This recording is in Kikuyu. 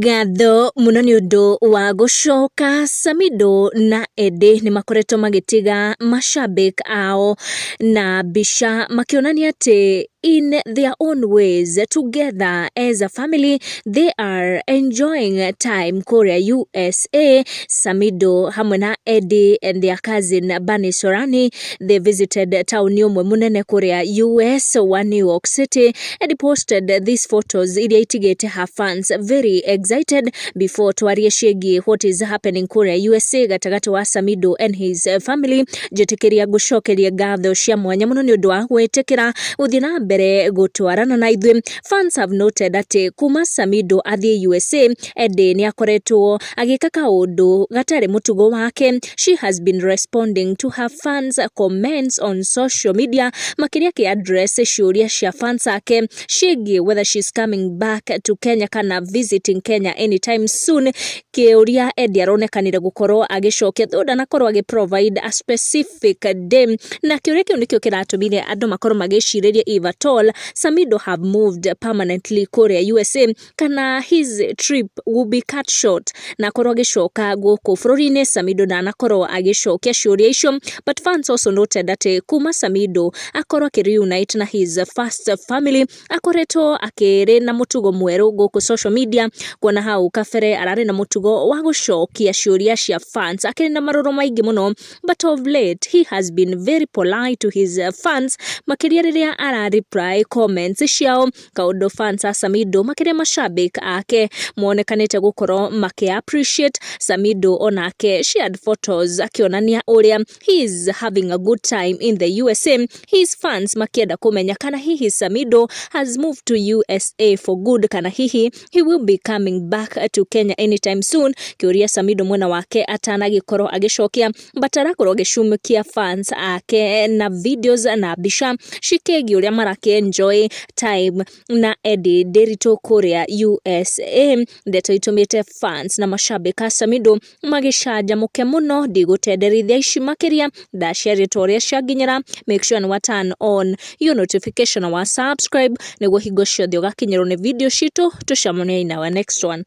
Ngatho mũno nĩ ũndũ wa gũcoka. Samidoh na Eddie nĩ makoretwo magĩtiga mashabik ao na mbica makĩonania atĩ in their own ways, together as a family, they are enjoying time kũrĩa USA. Samidoh hamwe na Eddie and their cousin Bunny Sorani, they visited taũni ũmwe mũnene kũrĩa US wa New York City. Eddie posted these photos iria itigĩte her fans very excited. Before twarie ciĩgiĩ what is happening kũrĩa USA gatagatĩ wa Samidoh and his family, njĩtĩkĩria ngũcokerie ngatho cia mwanya mũno nĩ ũndũ wa gwĩtĩkĩra gũthiĩ na mbere gũtwarana na ithuĩ. Fans have noted atĩ kuma Samidoh athiĩ USA, Eddie nĩ akoretwo agĩka kaũndũ gatarĩ mũtugo wake. She has been responding to her fans' comments on social media, makĩria akĩ address ciũria cia fans ake ciĩgiĩ whether she's coming back to Kenya kana visiting Kenya anytime soon. Kĩũria Eddie aronekanire gũkorwo agĩcokia though ndanakorwo agĩ provide a specific day, na kĩũria kĩu nĩkĩo kĩratũmire andũ makorwo magĩcirĩria if at all Samidoh have moved permanently kũrĩa USA kana his trip will be cut short na akorwo agĩcoka gũkũ bũrũri-inĩ. Samidoh ndanakorwo agĩcokia ciũria icio, but fans also noted atĩ kuma Samidoh akorwo akĩ reunite na his first family, akoretwo akĩrĩ na mũtugo mwerũ gũkũ social media, kuona hau kabere ararĩ na mũtugo wa gũcokia ciũria cia fans akĩrĩ na marũrũ maingĩ mũno, but of late he has been very polite to his fans, makĩria rĩrĩa ara reply comments ciao, kaũndũ fans a Samidoh, makĩria mashabik ake, monekanĩte gũkorwo makĩ appreciate. Samidoh onake shared photos akĩonania ũrĩa he is having a good time in the USA, his fans makĩenda kũmenya kana hihi Samidoh has moved to USA for good kana hihi he will be coming back to Kenya anytime soon. Kĩũria Samidoh mwena wake atanagĩkorwo agĩcokia, but arakorwo agĩcumikia fans ake na videos na mbica cikĩgiĩ ũrĩa marakĩ enjoy time na Eddie Ndiritu kũrĩa USA, ndeto itũmĩte fans na mashabiki a Samidoh magĩcanjamũke mũno. Ndigũtenderithia ici makĩria, ndaciarĩtwo ũrĩa cianginyĩra. Make sure nĩ wa turn on your notification na wa subscribe nĩguo hingo ciothe ũgakinyĩrwo nĩ video citũ. Tũcemanie in our next one.